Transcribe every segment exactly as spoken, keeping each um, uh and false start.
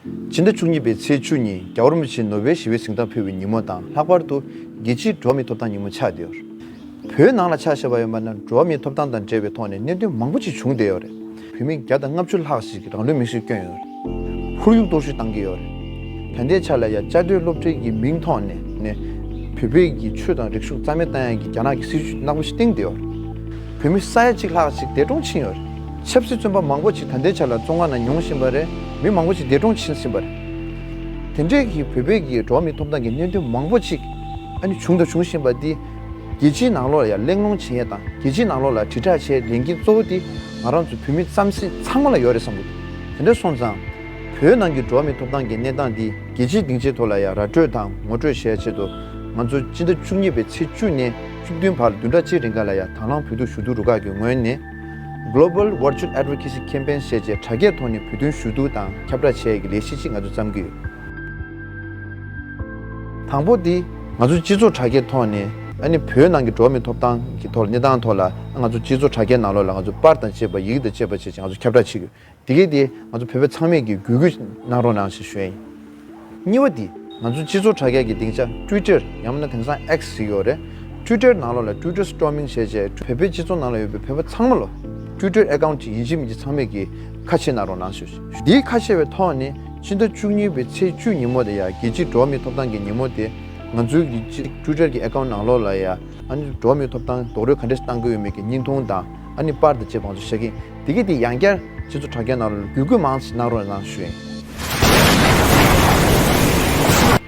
སྤྱི་ཟླ་བཅུ་གཉིས་པའི་ཚེས་བཅུ་ཉིན་རྒྱལ་བ་རིན་པོ་ཆེ་ནོ་བེལ་ཞི་བའི་གཟེངས་རྟགས་ཕུལ་བའི་ཉིན་མོ་དང་། ལྷག་པར་དུ་རྒྱལ་སྤྱིའི་འགྲོ་བ་མིའི་ཐོབ་ཐང་ཉིན་མོ་ཆགས་བསྡད་ཡོད་རེད། བོད་ནང་ལ་ཆ་བཞག་པ་ཡིན་པ་ན། འགྲོ་བ་མིའི་ཐོབ་ཐང་དང་འབྲེལ་བའི་ཐོག་ནས་གནད་དོན་མང་པོ་ཅིག་བྱུང་བསྡད་ཡོད་རེད། བོད་མི་བརྒྱ་དང་ལྔ་བཅུ་ལྷག་ཞིག་གིས་རང་ལུས་མེར་སྲེག་བསྐྱོན་ཡོད་རེད། ཁོར་ཡུག་གཏོར་བཤིག་བཏང་གི་ཡོད་རེད། ད་ལྟའི་ཆ་ལ་ཡང་བཅའ་སྡོད་སློབ་གྲྭའི་གི་མིང་ཐོག་ནས་ནས་བོད་པའི་གི་ཆོས་དང་རིག་གཞུང་རྩ་མེད་བཏང་ཡག་གི་རྒྱ་ནག་གི་སྲིད་ཇུས་ནག་པོ་ཞིག་བཏིང་བསྡད་ཡོད་རེད། བོད་མི་ས་ཡ་གཅིག་ལྷག་ཅིག་འདས་གྲོངས་ཕྱིན་ཡོད་རེད། ཆབ་སྲིད་བཙོན་པ་མང་པོ་ཅིག་ད་ལྟའི་ཆ་ལ་བཙོན་ཁང་ནང་མྱོང་བཞིན་པ་རེད། མི་མང་པོ་ཅིག་འདས་གྲོངས་ཕྱིན་ཟིན་པ་རེད། དེ་འདྲའི་གི་བོད་པའི་གི་འགྲོ་བ་མིའི་ཐོབ་ཐང་གི་གནད་དོན་མང་པོ་ཅིག་ཨ་ནི་བྱུང་དང་འབྱུང་བཞིན་པ་འདི། རྒྱལ་སྤྱིའི་ནང་ལོགས་ལ་ཡང་གླེང་སློང་བྱེད་ཡས་དང་། རྒྱལ་སྤྱིའི་ནང་ལོགས་ལ་དྲིལ་བསྒྲགས་བྱེད་ལས་འགན་གཙོ་བོ་དེ་ང་རང་ཚོ་བོད་མི་རྩམ་ཟན་ཚང་མ་ལ་ཡོད་རེད་བསམ་གི་འདུག་དེ་འདྲ་སོང་ཙང་། བོད་ནང་གི་འགྲོ་བ་མིའི་ཐོབ་ཐང་གི་གནས་སྟངས་འདི་རྒྱལ་སྤྱིའི་སྡིངས་ཆའི་ཐོག་ལ་ཡང་ར་སྤྲོད་དང་ངོ་སྤྲོད་བྱེད་ཆེད་དུ། ང་ཚོ་སྤྱི་ཟླ་བཅུ་གཉིས་པའི་ཚེས་བཅུ་ནས་བཅུ་བདུན་བར་བདུན་ཕྲག་གཅིག་རིང་ག་ལ་ཡང་དང་བླངས་བོད་དོན་ཞུ་གཏུག་རུ་ཁག་གི་ངོས་ནས། Global Virtual Advocacy Campaign ཞེས་བྱས་དྲ་རྒྱའི་ཐོག་ནས་བོད་དོན་ཞུ་གཏུག་དང་ཁྱབ་བསྒྲགས་བྱེད་ཡས་ཀྱི་ལས་གཞི་ཅིག་ང་ཚོ་བརྩམས་ཀྱི་ཡོད། དང་པོ་དེ། ང་ཚོ་སྤྱི་ཚོགས་དྲ་རྒྱའི་ཐོག་ནས་ཨ་ནི་བོད་ནང་གི་འགྲོ་བ་མིའི་ཐོབ་ཐང་གི་ཐོག་ལ་གནས་སྟངས་ཐོག་ལ་ང་ཚོ་སྤྱི་ཚོགས་དྲ་རྒྱའི་ནང་ལོགས་ལ་ང་ཚོ་པར་དང་བཅས་པ་ཡི་གེ་དང་བཅས་པ་བྱས་ཅིང་ང་ཚོ་ཁྱབ་བསྒྲགས་བྱེད་ཀྱི་ཡོད། དེ་གས་དེ་ང་ཚོ་བོད་པ་ཚང་མས་ཀྱི་གུས་བཀུར་གནང་རོགས་གནང་ཞེས་ཞུ་ཡ་ཡིན། གཉིས་པ་དེ། ང་ཚོ་སྤྱི་ཚོགས་དྲ་རྒྱ་གི་སྡིངས་ཆ་Twitter ཡང་མིན་ན་དེང་སང་X ཟེར་གྱི་ཡོད་རེད། Twitter ནང་ལོགས་ལ་Twitter Storming ཞེས་བྱས་བོད་པའི་སྤྱི་ཚོགས་ནང་ལ་ཡོད་པའི་བོད་པ་ཚང་མ་ལ་Twitter account ཅིག་ཡིན་གཅིག་མིན་གཅིག་ཚང་མས་ཀྱི་ཁ་ཕྱེ་གནང་རོགས་གནང་ཞུ། འདིའི་ཁ་ཕྱེ་བའི་ཐོག་ནས་སྤྱི་ཟླ་བཅུ་གཉིས་པའི་ཚེས་བཅུ་ཉིན་མོ་དེ་ཡ་རྒྱལ་སྤྱིའི་འགྲོ་བ་མིའི་ཐོབ་ཐང་གི་ཉིན་མོ་དེ། ང་ཚོའི་གི་Twitter གི་account ནང་ལོགས་ལ་ཡ་ཨ་ནི་འགྲོ་བ་མིའི་ཐོབ་ཐང་རྡོག་རོལ་ག་འདྲས་བཏང་གི་ཡོད་མེད་ཀྱི་བརྙན་ཐུང་དང་ཨ་ནི་པར་དང་བཅས་པ་ང་ཚོ་བཞག་གི་ཡིན། དེ་གས་དེ་ཡང་བསྐྱར་སྤྱི་ཚོགས་དྲ་རྒྱ་ནང་ལ་གུས་བཀུར་མང་ཙམ་གནང་རོགས་གནང་ཞུ་ཡིན།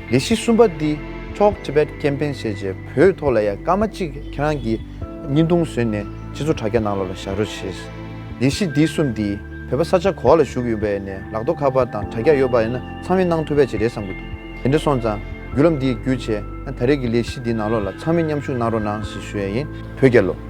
ལས་གཞི་གསུམ་པ་འདི་Talk Tibet Campaign ཞེས་བྱས་བོད་ཐོག་ལ་ཡ་སྐར་མ་གཅིག་ཁྱེད་རང་གིས་བརྙན་ཐུང་བཟོས་ནས་སྤྱི་ཚོགས་དྲ་རྒྱ་ནང་ལོགས་ལ་བཞག་རོགས་བྱས། ལས་གཞི་འདི་གསུམ་འདི་བོད་པ་ས་ཆ་ག་པར་ལ་བཞུགས་ཡོད་པ་ཡིན་ནའི་ལག་ཐོག་ཁ་པར་དང་དྲ་རྒྱ་ཡོད་པ་ཡིན་ན་ཚང་མས་གནང་ཐུབ་པ་ཅིག་རེད་བསམ་གྱི་འདུག་དེ་འདྲ་སོང་ཙང་བརྒྱུད་ལམ་འདི་བརྒྱུད་བྱས་ད་རེས་ཀྱི་ལས་གཞི་འདི་ནང་ལོགས་ལ་ཚང་མས་མཉམ་ཞུགས་གནང་རོགས་གནང་ཞེས་ཞུ་ཡ་ཡིན། བོད་རྒྱལ་ལོ།